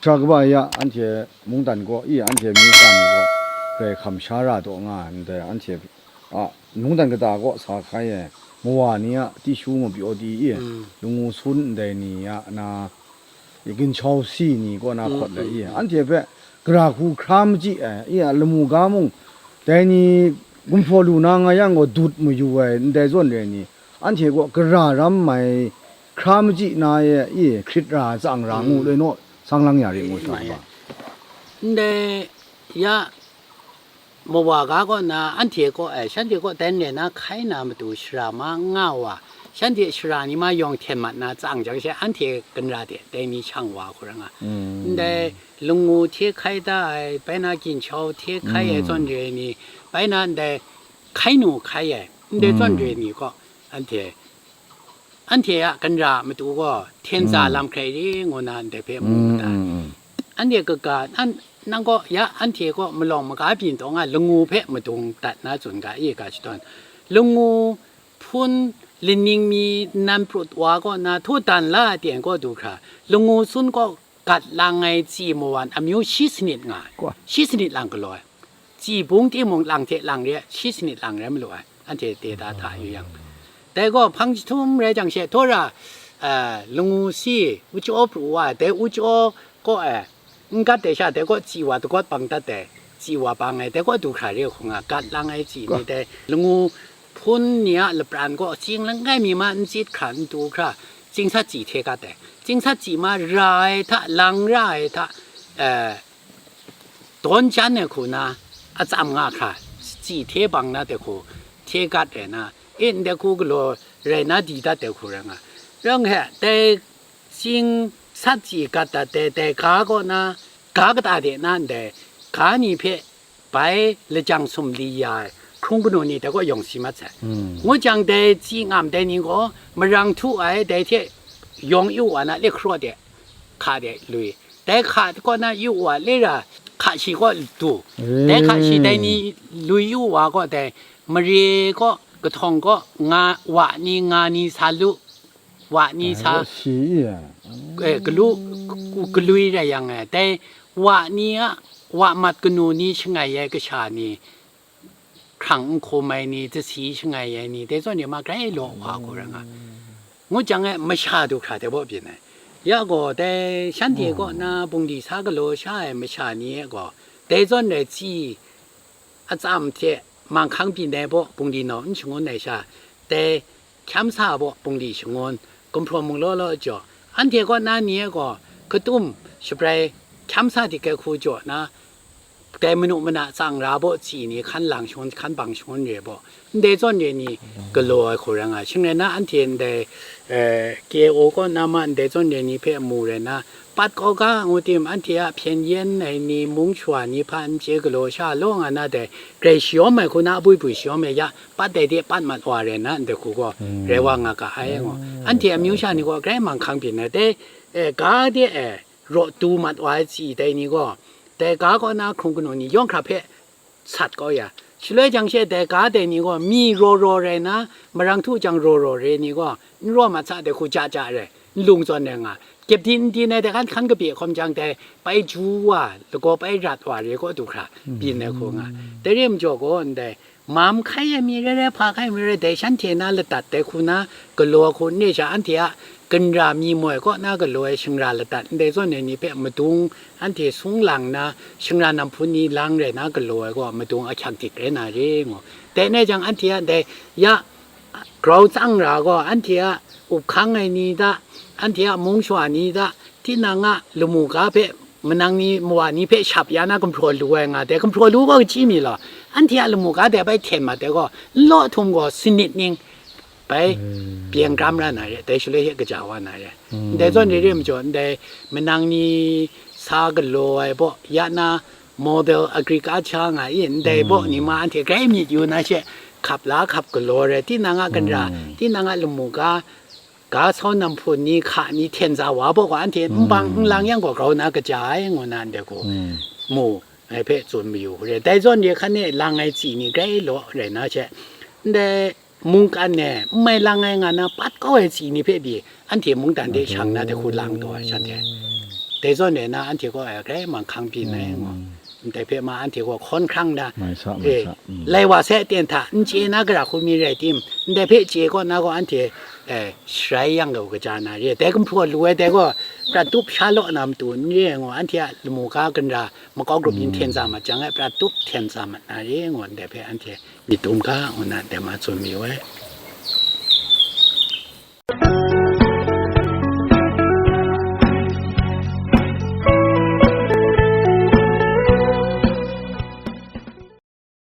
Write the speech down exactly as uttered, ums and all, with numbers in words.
Sha kaba ya, anhte mungdan kaw, i, anhte myu sha ni kaw, grai hkam sha ra taw nga ai, ndai anhte a mungdan kata kaw sa hkai ai, mawa ni a tishu mapyaw di, i, Mm. Langu sun ndai ni a na, i, ginchau si ni kaw na Mm, hkawt lai, mm, i, mm. anhte hpe gara hku hkra machyi ai, i, a lamu ga mung, dai ni gumhpraw lu na nga yang gaw, dut mayu ai, ndai zawn re ai ni, anhte kaw gara ram mai hkra machyi na e, i, hkrit ra, tsang ra ngu Mm. le naw, sang lang ya ri ngu sha Mai. ba. Ndai ya mawa ga kaw na, anhte kaw, eh, shanhte kaw dan re na hkai na matu shara ma n nga wa, shanhte shara ni ma yawng hten mat na tsang jang she, anhte ganra de dai ni shang wa hku ra nga. Mm. Ndai langu hte hkai da ai, bai na ginchau hte hkai ai Mm. zawn re ai ni, bai na ndai hkai nu hkai ai, ndai zawn Mm. re ai ni kaw, anhte, anhte a ganra matu gaw, hten tsa Mm. lam hkrai re ngu na ndai hpe mu Mm, da. mm, mm. Anhte kaga, an, nang gaw ya anhte kaw malawng maga byin taw nga, langu hpe madung dat na tsun ga, i ga shadawn. Langu hpun laning mi nan prut wa kaw na, htu dan la ai ten kaw du hkra, langu sun kaw gat lang ai tsi mawan amyu shi sanit nga ai. Kwa. Shi sanit lang galaw ai. Tsi bung timung lang hte lang re ai, shi sanit lang rai malu ai, anhte de da hta yu yang. Dai gaw hpang jahtum rai jang she, htawra, a, langu si, uchaw pru wa ai, dai uchaw kaw ai, n gat ai sha, dai kaw tsi wa dagawt bang dat ai, tsi wa bang ai, dai kaw du hkra re hku nga, gat lang ai tsi ni dai, langu hpun ni a lapran kaw, tsing langai mi ma n tsit hkra, n tu hkra, tsingsat tsi hte gat ai. Tsingsat tsi ma ra ai hta, lang ra ai hta, eh, dawn jan ai hku na, atsam nga hkra, tsi hte bang na dai hku, hte gat ai na, e ndai hku galaw rai na di dat ai hku rai nga. Rawng he, dai tsing sat tsi gat dat ai, dai ga kaw na, ga kata de na ndai, ga ni hpe bai lajang sumli ya ai, hkrung kanu ni dai kaw yawng si mat sai. Mm. Ngu jang dai tsi ngam dai ni gaw, marang htu ai, dai hte yawng yu wa na, le hkaraw de, hka de lui. Dai hka kaw na yu wa, le ra hka shi kaw du. Dai hka shi dai ni lui yu wa gaw, dai mare kaw, kahtawng kaw, nga, wa ni, nga ni sa lu, wa ni Ai, sa, kaw shi i ai. eh, galu, ku-, galui rai yang ai. Dai wa ni a, wa mat kanu ni shangai ai kasha ni, hkrang n hkum ai ni, zasi shangai ai ni, dai zawn ni ma grai law wa hku rai nga. Ngu jang e, masha du hkra dai baw byin ai. Ya gaw, dai shanhte kaw na bungli sa galaw sha ai masha ni e gaw, dai zawn rai tsi atsam hte manghkang byin ai baw bungli nau n shangun ai sha, dai hkyam sa baw bungli shangun, gumhpraw mung law law jaw, anhte kaw na ni e gaw, katum shabrai hkyam sa dik ai hku jaw na, dai manu mana tsang ra baw tsi ni hkan lang shangun, hkan bang shangun re baw, ndai zawn re ni galaw ai hku rai nga. Shing rai na, anhte ndai, eh, K O kaw na ma ndai zawn re ni hpe mu rai na, pat kau ga ngu tim, anhte a hpyen yen ai ni, mung shawa ni hpa n chye galaw sha law nga na dai, grai shayawm ai hku na, apui pui shayawm ai ya, pat dai de pat mat wa rai na, ndai hku gaw rai wa nga ga ai ngu. Anhte amyu sha ni gaw grai manghkang byin ai, dai, eh, ga de, eh, raw tu mat wa ai tsi dai ni gaw, dai ga kaw na hkrung kanu ni yawng hkra hpe sat kau ya. Shaloi jang she dai ga dai ni gaw, mi raw raw rai na, marang htu jang raw raw re ni gaw, n raw mat sa dai hku ja ja rai, n lung zawn rai nga. Kyepdin ndin ai dai hkan hkan kabye hkawm jang dai, pai ju wa, lagaw pai rat wa re kaw du hkra, byin ai hku nga. Dai re majaw gaw, ndai, Mam hkai ai mi rai rai, hpa hkai ai mi rai, dai shanhte na ladat dai hku na galaw ai hku n re sha, anhte a ginra mi moi kaw na galaw ai shingra ladat ndai zawn ai ni hpe madung anhte sung lang na, shingra nam hpun ni lang rai na galaw ai gaw madung ahkyak dik rai na re ngu. Dai n rai jang, anhte a ndai ya grau tsang ra gaw, anhte a up hkang ai ni hta, anhte a mung shawa ni hta, tinang a lamu ga hpe manang ni, mawa ni hpe shap ya na gumhpraw lu ai nga dai, gumhpraw lu gaw kachyi mi law, anhte a lamu ga dai bai hten mat ai gaw, n law htum gaw sanit ning bai byen kram ra na re, dai shaloi she kaja wa na re. Ndai zawn re re majaw, ndai manang ni sa galaw ai baw, ya na model agriculture nga i, ndai baw ni ma anhte grai myit yu na she, hkap la hkap galaw re, tinang a ganra, tinang a lamu ga, ga sau nam hpun ni hka ni hten za wa baw gaw, anhte n bang n lang yang gaw, grau na kaja ai, ngu na ndai gaw mu, ngai hpe tsun mayu re. Dai zawn re hkan e lang ai tsi ni grai law rai na she, ndai mungkan e n mai lang ai nga na pat kau ai tsi ni hpe pyi, anhte mungdan de shang na dai hku lang taw ai shanhte. Dai zawn rai na, anhte gaw, eh, grai mang hkang byin ai, ngu. Ndai hpe ma anhte gaw hkawn hkrang na, mai sa, mai eh, sa, mm, lai wa sai ten hta, n chye na gara hku mi rai tim, ndai hpe chye kaw na gaw anhte, eh, sharai yang gaw kaja na re. Dai gumhpraw lu ai dai gaw, prat tup sha law na matu n re ai, ngu. Anhte a lamu ga ginra, makau grup yin hten sa mat jang e, prat tup hten sa mat na re, ngu. Ndai hpe anhte myit dum ga, ngu na, dai ma tsun mayu ai.